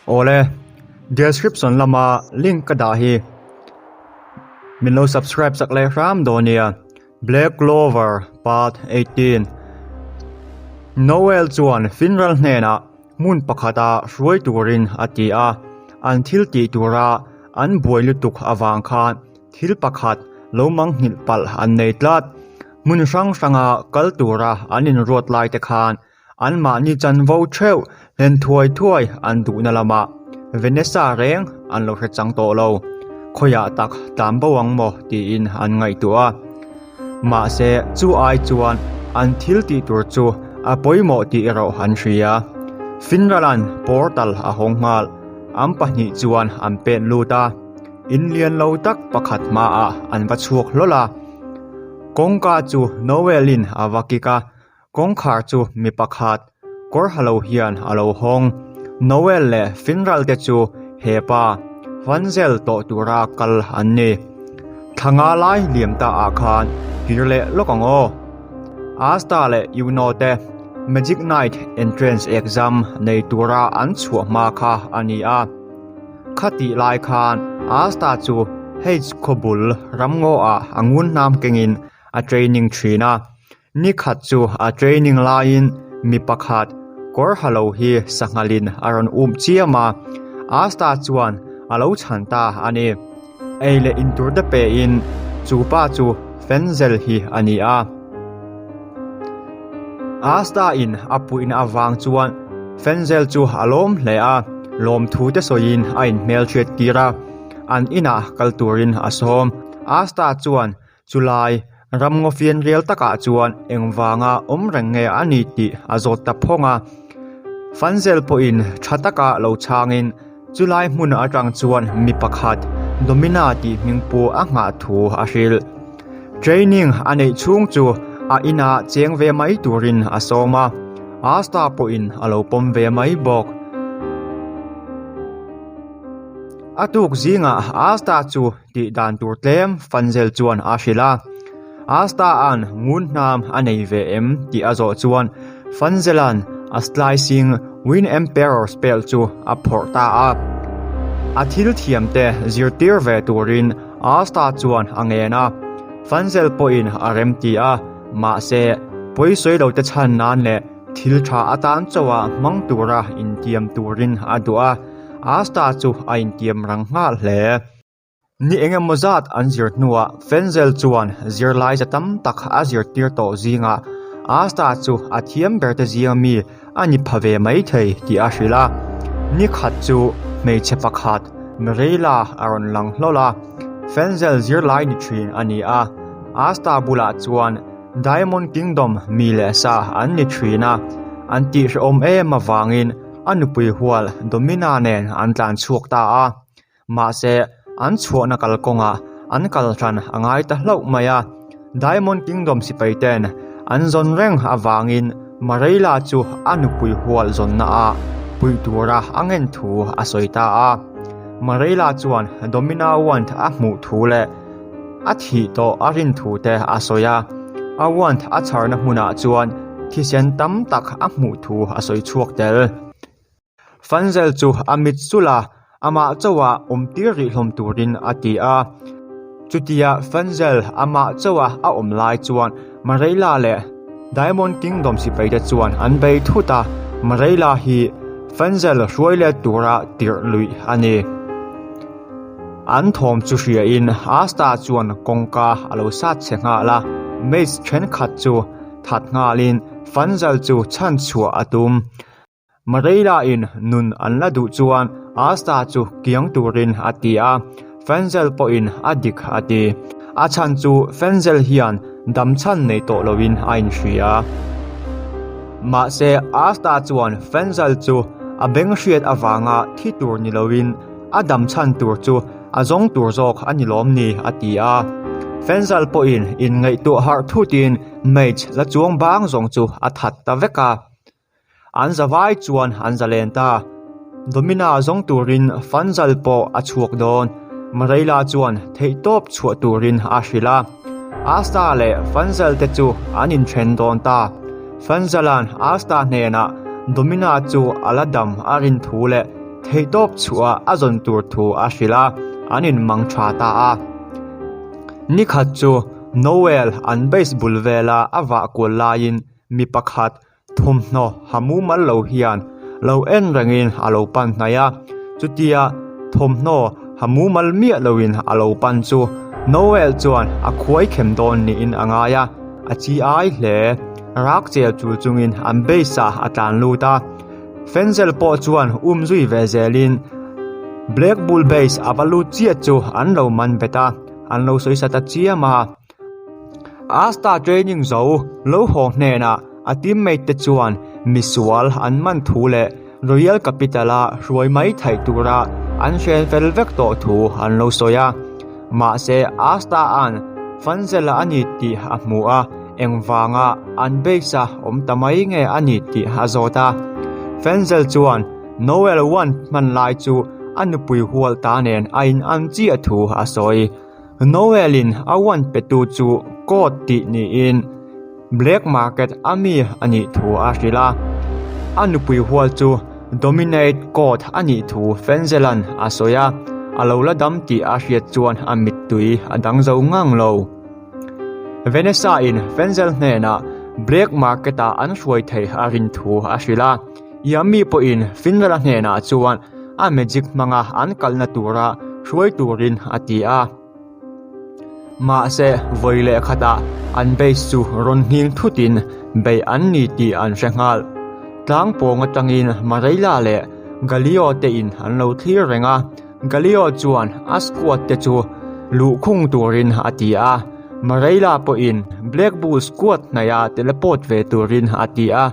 Awle, description lama link ka dah hi min lo subscribe sak leh hram dawn nia. Black Clover Part 18 Noel chuan Finral hnenah hmun pakhata hruai turin a ti a, an thil tih tura an buai lutuk avang khan thil pakhat lo mangnghilh palh an nei tlat. Hmun hrang hranga kal tura an inruat lai te khan Anmahni chanvo theuh hlen thuai thuai an duhna lamah Vanessa reng an lo hre chang tawh lo. Khawiah tak tlan bo ang maw tiin an ngaihtuah a. Mahse chu ai chuan an thil tih tur chu a pawimawh tih erawh an hria. Finralan portal a hawng nghal. An pahnih chuan an pen lut a. In lian lo tak pakhat hmaah an va chhuak hlawl a. Kawngka chu Noel-in a va kik a. Kawngkhar chu mi pakhat kawr ha lo hian a lo hawng. Noel leh Finral te chu he pa Vanzel tawh tura kal an ni. Thla nga lai liam ta ah khan kir leh lawk ang aw. Asta leh Yuno te Magic Knight entrance exam nei tura an chhuah hma kha a ni a. Khatih lai khan Asta chu Heights khawbul ramngaw ah a ngun hnam kengin a training thin a. Ni khat chu a training laiin mi pakhat kawr ha lo hi sanghalin a rawn um chiam a, Asta chuan a lo chhan ta a ni. Ei leh in tur te pein chu pa chu Fenzel hi a ni a. Asta in a puihna avang chuan Fenzel chu a lawm hle a, lawmthu te sawiin a inhmelhriat tir a, an inah kal turin a sawm. Asta chuan Chulai ramngaw fianrial takah chuan engvanga awm reng nge a ni tih a zawt ta phawng a. Fanzel pawhin tha taka lo chhangin chulai hmun atang chuan mi pakhat Domina tih hming pu a nghah thu a hrilh. Training a neih chhung chu a inah cheng ve mai turin a sawm a, Asta pawhin a lo pawm ve mai bawk. A tuk zingah Asta chu Tih dan tur tlem Fanzel chuan a hrilh a. Asta-a'n ngun hnam a nei ve em tih a zawh chuan Fanzela'n a slicing Wind Emperor spell chu a phawrh ta a. A thil thiamte zirtir ve turin Asta chuan a ngen a. Fanzel pawhin a remti a, mahse pawisawi lote chhan nan leh thil tha atan chauha hmang tura intiam turin a duh a. Asta chu a intiam rang nghal hle. Ni eng emaw zat an zir hnuah Fenzel chuan zirlai za tam tak a zirtir tawh zingah Asta chu a thiam ber te zinga mi a ni pha ve mai thei tih a hrilh a. Ni khat chu hmeichhe pakhat Mirela a rawn lang hlawl a, Fenzel zirlai ni thin a ni a. Asta bulah chuan Diamond Kingdom mi leh sa an ni thin a, an tihhrehawm em avangin a nupui hual Domina nen an tlan chhuak ta a. Mahse, an chhuahna kalkawngah an kal hran a ngai ta hlauh mai a. Diamond Kingdom sipai ten an zawn reng avangin Mareila chu a nupui hual zawnna ah puih tura a ngen thu a sawi ta a. Mareila chuan Domina Wand a hmuh thu leh a thih tawh a rin thu te a sawi a. A wand a chharna hmunah chuan thisen tam tak a hmuh thu a sawi chhuak tel. Fanzel chu a mit sulh a, amah chauha awm tir rih hlawm turin a ti a. Chutia Fanzel amah chauha a awm lai chuan Mareila leh Diamond Kingdom sipaite chuan an bei thut a, Mareila hi Fanzel hruai let tura tirh luih a ni. An thawm chu hriain Asta chuan kawngka a lo sat chhe nghal a, mage thenkhat chu that nghalin Fanzel chu chhanchhuah a tum. Mareila-in nun an la duh chuan Asta chu kiang turin a ti a, Fenzel pawhin a dik a ti. A chhan chu Fenzel hian dam chhan nei tawh loin a inhria. Mahse, Asta chuan Fenzel chu a beng hriat avanga thi tur ni loin a dam chhan tur chu a zawng tur zawk a ni lawm ni a ti a. Fenzel pawhin inngaihtuah harh thutin Mage la chuang bang zawng chu a that ta vek a. An za vai chuan an za len ta. Domina zawng turin Fanzal pawh a chhuak dawn. Mareila chuan theihtawp chhuah turin a hrilh a. Asta leh Fanzal te chu an inthen dawn ta. Fanzala'n Asta hnenah Domina chu a la dam a rin thu leh. Theihtawp chhuah a zawn tur thu a hrilh a, an inmang tha ta a. Nikhat chu Noel an base bul vela a vah kual laiin mi pakhat thawmhnaw ha mumal lo hian lo en rengin a lo pan hnai a, chutia thawmhnaw ha mumal miah loin a lo pan chu Noel chuan a khuai khem dawn niin a ngai a, a chi ai hle. Rak chel chul chungin an base ah a tlan lut a. Fenzel pawh chuan um zui ve zelin Black Bull Base a va lut chiah chu an lo man bet a, an lo sawi sa ta chiam a. Asta training zo lo haw hnenah a teammate te chuan misual an man thu leh Royal Capital a hruai mai theih tura an hren fel vek tawh thu an lo sawi a. Mahse Asta-a'n Fanzela a ni tih a hmu a. Engvanga an base a awm ta mai nge a ni tih a zawt a. Fenzel chuan Noel One hman lai chu a nupui hual ta nen a in an chiah thu a sawi. Noel in a one petu chu Code tih niin Black Market a mi a nih thu a hrilh a. A nupui hual chu Dominate Code a nih thu Fenzel-a'n a sawi a, a lo la dam tih a hriat chuan a mittui a dang zo ngang lo. Vanessa-in Fenzel hnenah Black Market-ah an hruai thei a rin thu a hrilh a, Yami pawhin Finral-a hnenah chuan a magic hmanga an kalna tura hruai turin a ti a. Mahse, vawi leh khatah an base chu rawn nghing thutin beih an ni tih an hre nghal. Tlang pawng atangin Mareila leh Galio te in an lo thlir reng a. Galio chuan a squad te chu luhkhung turin a ti a, Mareila pawhin Black Bull squad hnaiha teleport ve turin a ti a.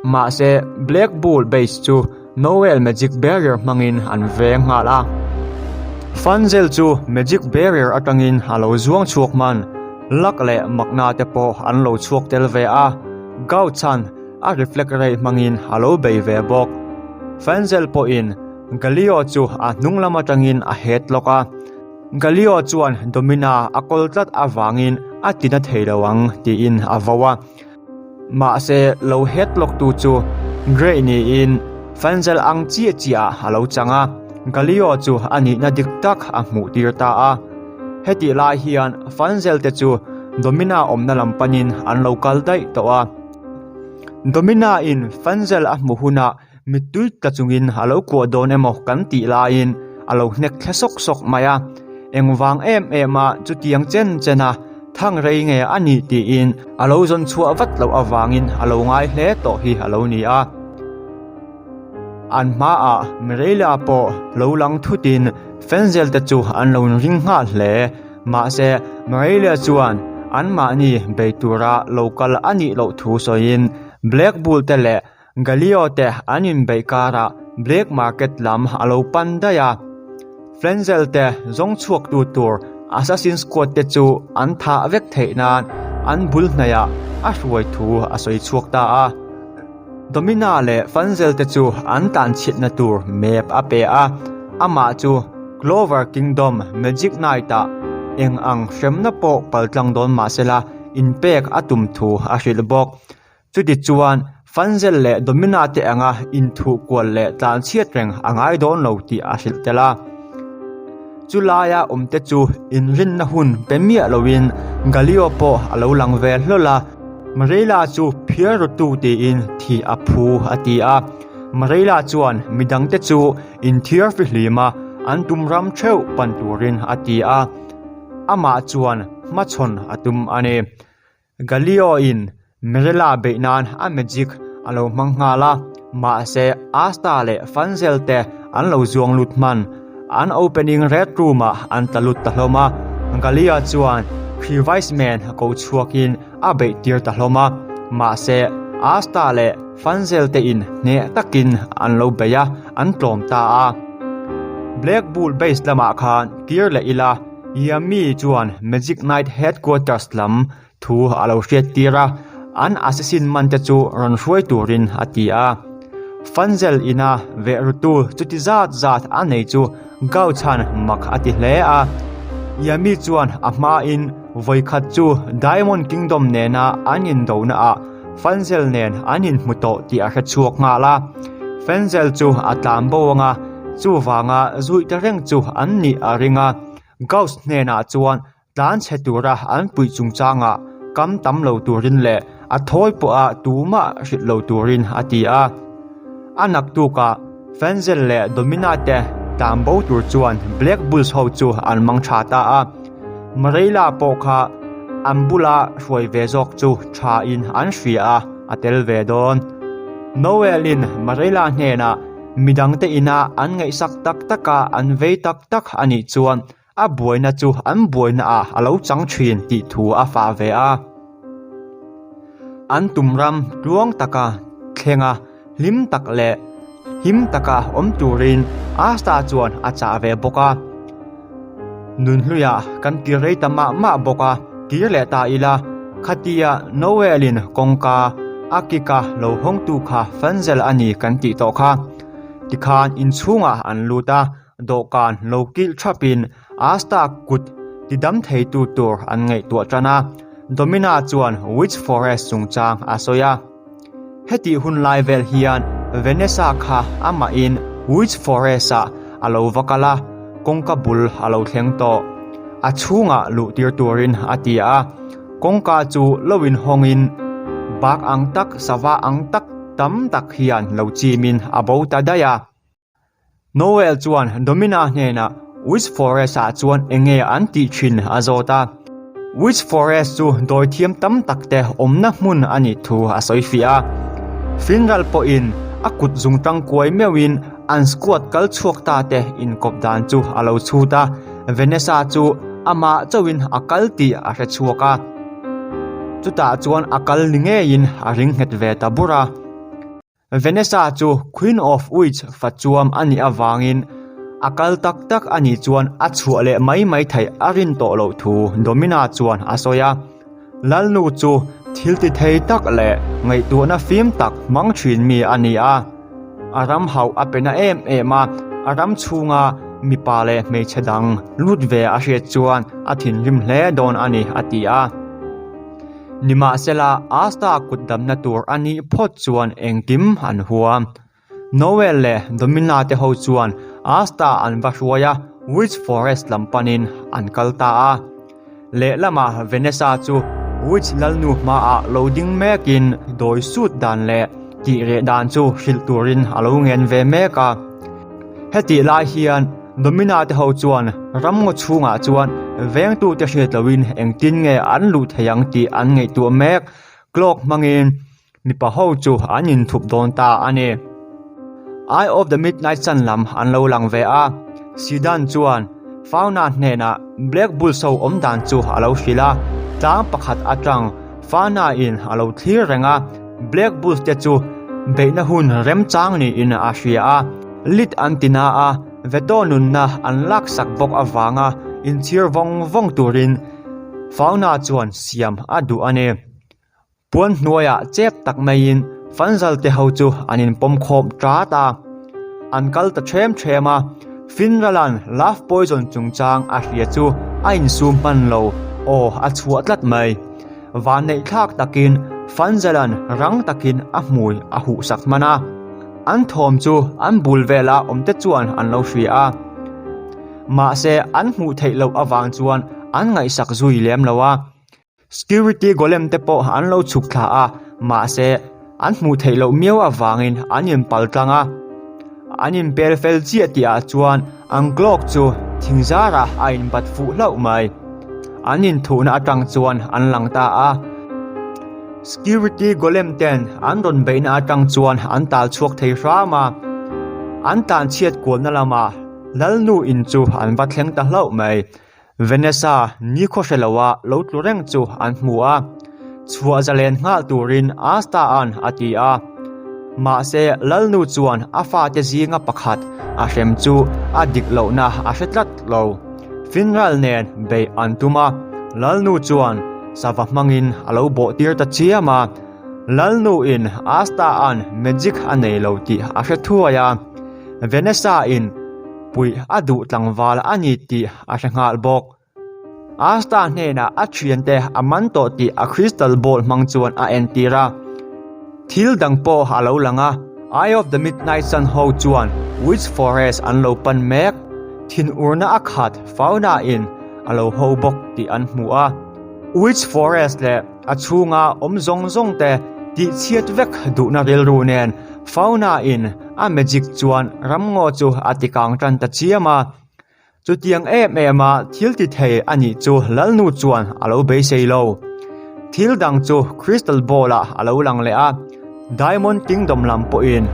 Mahse, Black Bull base chu Noel Magic Barrier hmangin an veng nghal a. Fanzel chu Magic Barrier atangin a lo zuang chhuak hman, Luck leh Makna te pawh an lo chhuak tel ve a, Gauchan a reflect ray hmangin a lo bei ve bawk. Fanzel pawhin Galio chu a hnung lam atangin a het lawk a, Galio chuan Domina a kawl tlat avangin a tina thei lo ang tiin a vo a. Mahse lo het lawk tu chu Grey niin Fanzel ang chiah chiah ah a lo chang a, Galio chu a nihna dik tak a hmuh tir ta a. Hetih lai hian Fanzel te chu Domina awmna lam panin an lo kal daih tawh a. Domina in Fanzel a hmuh hunah Mittui tla chungin a lo kuah dawn emaw kan tih laiin a lo hnek thla sawk sawk mai a, engvang em em a chutiang chen chen a thang rei nge a nih tiin a lo zawn chhuah vat loh avangin a lo ngai hle tawh hi a lo ni a. An hmaah Mireila pawh lo lang thutin Fenzel te chu an lo inring nghal hle. Mahse Mireila chuan anmahni bei tura lo kal a nih loh thu sawiin Black Bull te leh Galio te an inbeih karah Black Market lam a lo pan daih a, Frenzel te zawng chhuaktu tur Assassin Squad te chu an thah vek theih nan an bul hnaihah a hruai thu a sawi chhuak ta a. Domina leh Frenzel te chu an tlanchhiatna tur map a pe a, amah chu Clover Kingdom Magic Knight-ah eng ang hremna pawh paltlang dawn mah sela inpek a tum thu a hrilh bawk. Chutichuan, Fanzel leh Domina te anga inthuh kual leh tlanchhiat reng a ngai dawn lo tih a hrilh tel a. Chu laia awmte chu inrinna hun pe miah loin Galio pawh a lo lang ve hlawl a, Mareila chu phiar rawtu tiin thih a phu a ti a. Mareila chuan midangte chu inthiar fihlim a, an tum ram theuh pan turin a ti a, amah chuan hmachhawn a tum a ni. Galio-in Mirella beih nan a magic a lo hmang nghal a, mahse Asta leh Fanzel te an lo zuang lut hman. An opening red room-ah an tla lut ta hlawm a, Galio chuan Crevice Man a ko chhuakin a beih tir ta hlawm a, mahse Asta leh Fanzel te in hneh takin an lo bei a, an tlawm ta a. Black Bull base lamah khan kir leh ila. Yami chuan Magic Knight Headquarters lam thu a lo hriat tir a, an assassin man te chu rawn hruai turin a ti a. Fanzel ina veh rutu chuti zat zat a nei chu Gauchan mak a ti hle a. Yami chuan a hmain vawikhat chu Diamond Kingdom nena an indona ah Fanzel nen an inhmu tawh tih a hre chhuak nghal a. Fanzel chu a tlan bo anga. Chuvanga zuih ta reng chu an nih a ring a, Gauss hnenah chuan Tlanchhe tura an puih chungchangah kam tam lo turin leh a thawi pawha tumah hrilh lo turin a ti a. A naktukah Fenzel leh Domina te tlan bo tur chuan Black Bulls ho chu an mang tha ta a. Mareila pawh kha an bula hruai ve zawk chu tha in an hria a, a tel ve dawn. Noel-in Mareila hnenah midangte ina an ngaihsak tak taka an vei tak tak a nih chuan A buaina chu an buaina ah a lo chang thin tih thu a fah ve a. An tum ram tluang taka thleng a, hlim tak leh him taka awm turin Asta chuan a chah ve bawk a. Nunhluiah kan kir rei ta mah mah bawk a, kir leh ta ila, khatia Noel-in kawngka a kick a lo hawngtu kha Fanzel a ni kan tih tawh kha. Tikhan inchhungah an lut a, Dawhkan lo kilh thapin Asta kut tidam theitu tur an ngaihtuah tan a, Domina chuan Witch Forest chungchang a sawi a. Hetih hun lai vel hian Vanessa kha amahin Witch Forest-ah a lo va kal a, kawngka bul a lo thleng tawh. A chhungah luh tir turin a ti a, kawngka chu lo inhawngin bak ang tak, sava ang tak tam tak hian lo chimin a bo ta daih a. Noel chuan Domina hnenah Witch Forest-ah chuan eng nge an tih thin a zawt a. Witch Forest chu dawithiam tam tak te awmna hmun a nih thu a sawi fiah a. Finral pawhin a kut zungtang kuai meuhin an squad kal chhuak ta te inkawp dan chu a lo chhut a, Vanessa chu amah chauhin a kal tih a hre chhuak a. Chutah chuan a kal ni ngeiin a ring nghet ve ta bur a. Vanessa chu Queen of Witch fachuam a nih avangin a kal tak tak a nih chuan a chhuah leh mai mai theih a rin tawh loh thu Domina chuan a sawi a. Lalnu chu thil ti thei tak leh ngaihtuahna fim tak hmang thin mi a ni a. A ram hauh a pe na em em a, a ram chhunga mipa leh hmeichhe dang lut ve a hriat chuan a thinrim hle dawn a ni, a ti a. Nimahsela, Asta kut damna tur a nih phawt chuan engkim an huam. Noel leh Domina te ho chuan Asta an va hruai a, Witch Forest lam panin an kal ta a. Lehlamah Vanessa chu Witch Lalnu hmaah lo ding mekin dawi sut dan leh tih reh dan chu hrilh turin a lo ngen ve mek a. Hetih lai hian Domina te ho chuan ramngaw chhungah chuan vengtute hriat loin engtin nge an luh thei ang tih an ngaihtuah mek. Clock hmangin mipa ho chu an inthup dawn ta a ni. Eye of the Midnight Sun lam an lo lang ve a, Sidan chuan Fauna hnenah Black Bulls ho awm dan chu a lo hrilh a, tlang pakhat atang Fauna in a lo thlir reng a, Black Bulls te chu beihna hun remchang niin a hria a, lit an ti na a, Veto nunna an laksak bawk avanga inchhir vawng vawng turin Fauna chuan siam a duh a ni. Puan hnuaiah chep tak maiin Fanzal te ho chu an inpawm khawm tat a, an kal ta ṭhem ṭhem a, Finralan love poison chungchang a hria chu a insum hman lo, aw a chhuah tlat mai. Vanneih thlak takin Fanzelan rang takin a hmui a huhsak hman a. An thawm chu an bul vela awmte chuan an lo hria a. Mahse an hmuh theih loh avang chuan an ngaihsak zui lem lo a. Security golem te pawh an lo chhuk thla a, mahse an hmuh theih loh miau avangin an inpal tlang a. An inpel fel chiah tih ah chuan an clock chu thing zarah a inbat fuh hlauh mai. An inthuhna atang chuan an lang ta a. Security golem ten an rawn beihna atang chuan an tal chhuak thei hram a. An tlan chhiat kualna lamah Lalnu in chu an va thleng ta hlauh mai. Vanessa nikhaw hre loa lo tlu reng chu an hmu a, chhuah zalen nghal turin Asta-a'n a ti a. Mahse, Lalnu chuan a fate zinga pakhat a hrem chu a dik lohna a hre tlat lo. Finral nen beih an tum a, Lalnu chuan sava hmangin a lo bawh tir ta chiam a. Lalnu-in Asta-a'n magic a nei lo tih a hre thuai a, Vanessa-in puih a duh tlangval a ni tih a hre nghal bawk. Asta hnenah a thiante a man tawh tih a crystal ball hmang chuan a entir a. Thil dang pawh a lo lang a, Eye of the Midnight Sun ho chuan Witch Forest an lo pan mek. Thinurna a khat Fauna-in a lo ho bawk tih an hmu a. Witch Forest leh a chhunga awm zawng zawng te tihchhiat vek duhna rilru nen Fauna-in a magic chuan ramngaw chu a tikang tan ta chiam a. Chutiang em em a thil ti thei a nih chu Lalnu chuan a lo beisei lo. Thil dang chu Crystal Ball ah a lo lang leh a, Diamond Kingdom lam pawhin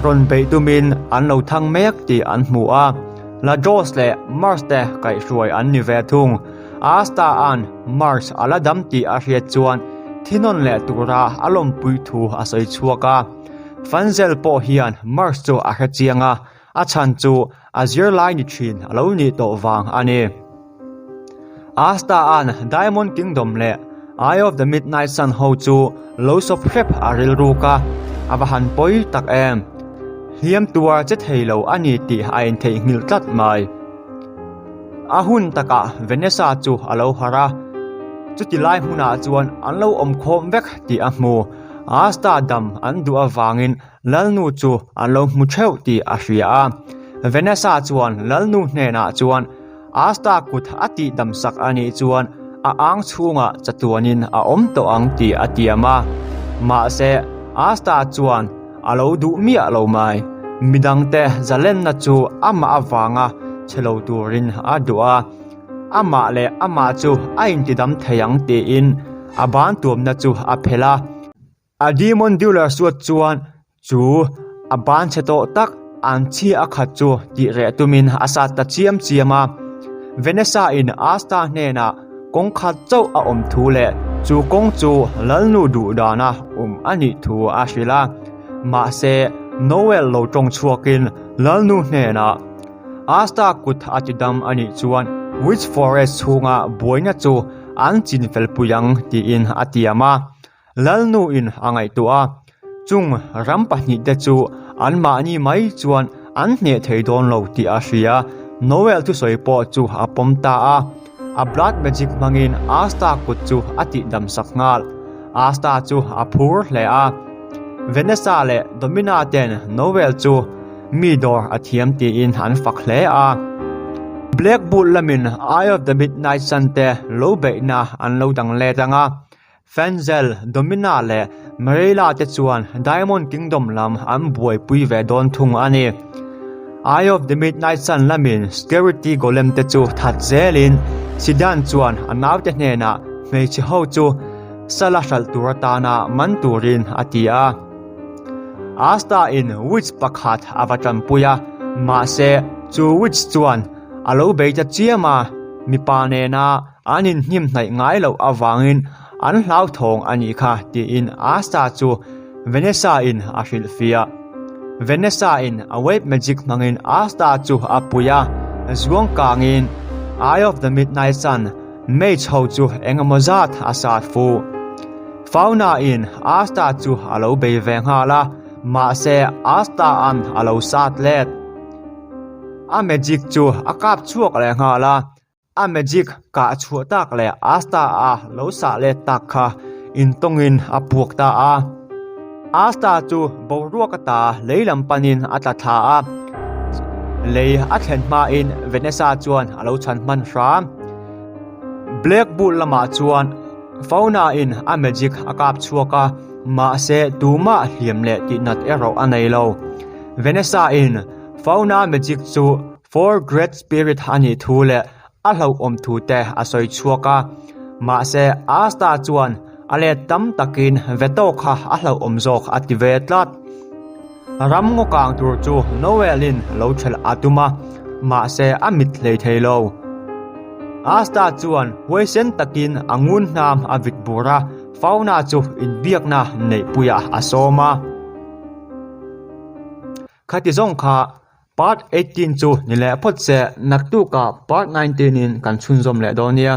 rawn beih tumin an lo thang mek tih an hmu a, Ladros leh Mars te kaihhruai an ni ve thung. Asta-a'n Mars a la dam tih a hriat chuan thinawn leh tura a lawmpui thu a sawi chhuak a. Fanzel pawh hian Mars chu a hre chiang a, A chhan chu a zirlai ni thin a lo nih tawh vang a ni. Asta-a'n Diamond Kingdom leh Eye of the Midnight Sun ho chu lo sawp hrep a rilruk a, a va han pawi tak em! Hliam tuar che thei lo a ni tih a intheihnghilh tlat mai. A hun takah Vanessa chu a lo harh a, chuti lai hmunah chuan an lo awm khawm vek tih a hmu. Asta dam an duh avangin Lalnu chu an lo hmu theuh tih a hria a. Vanessa chuan Lalnu hnenah chuan Asta kut a tihdam sak a nih chuan a ang chhungah chatuanin a awm tawh ang tih a tiam a. Mahse, Asta chuan a lo duh miah lo mai. Midangte zalenna chu amah avanga che lo turin a duh a. Amah leh amah chu a intidam thei ang tiin a ban tuamna chu a phelh a. A Demon Dealer suat chuan chu a ban chhe tawh tak an chhia a khat chu tih reh tumin a sat ta chiam chiam a. Vanessa in Asta hnenah kawng khat chauh a awm thu leh chu kawng chu Lalnu duh dana awm a nih thu a hrilh a. Mahse, Noel lo tawng chhuakin Lalnu hnenah Asta kut a ti dam a nih chuan Witch Forest chhunga buaina chu an chinfel pui ang tiin a tiam a. Lalnuin a ngaihtuah a, chung ram pahnihte chu anmahni mai chuan an hneh thei dawn lo tih a hria. Noel thusawi pawh chu a pawm ta a, a blood magic hmangin Asta kut chu a tihdam sak nghal. Asta chu a phur hle a. Vanessa leh Domina ten Noel chu mi dawr a thiam tiin an fak hle a. Black Bull lamin Eye of the Midnight Sun te lo beihna an lo dang let ang a. Fenzel, Domina leh Mirella te chuan Diamond Kingdom lam an buaipui ve dawn thung a ni. Eye of the Midnight Sun lamin Security Golem te chu that zelin Sidan chuan a naute hnenah hmeichhe ho chu sala hralh tur atana man turin a ti a. Asta in witch pakhat a va tanpui a, mahse chu witch chuan a lo bei ta chiam a, mipa nena An inhnim hnaih ngai loh avangin an hlauthawng a nih kha tiin Asta chu Vanessa-in a hrilhfiah. Vanessa-in a wave magic hmangin Asta chu a pui a, zuang kangin Eye of the Midnight Sun mage ho chu eng emaw zat a sat fu. Fauna-in Asta chu a lo bei ve nghal a, mahse Asta-a'n a lo sat let. A magic chu a kap chhuak leh nghal a. A magic kah chhuah tak leh Asta a lo sah let tak kha intawngin a puak ta a. Asta chu boruak ata lei lam panin a tla thla a. Lei a thlen hmain Vanessa chuan a lo chhan hman hram. Black Bull lamah chuan Fauna in a magic a kap chhuak a, mahse tumah hliam leh tihnat erawh a nei lo. Vanessa in Fauna magic chu Four Great Spirit a nih thu leh a hlauhawm thu te a sawi chhuak a, mahse Asta chuan a let tam takin Veto kha a hlauhawm zawk a ti ve tlat. Ram ngaw kang tur chu Noel-in lo ṭhelh a tum a, mahse a mit hlei thei lo. Asta chuan huaisen takin a ngun hnam a vit bur a, Fauna chu inbiakna neihpuiah a sawm a. Khati zawng kha Part 18 chu ni leh phawt se, naktukah part 19 in kan chhunzawm leh dawn nia.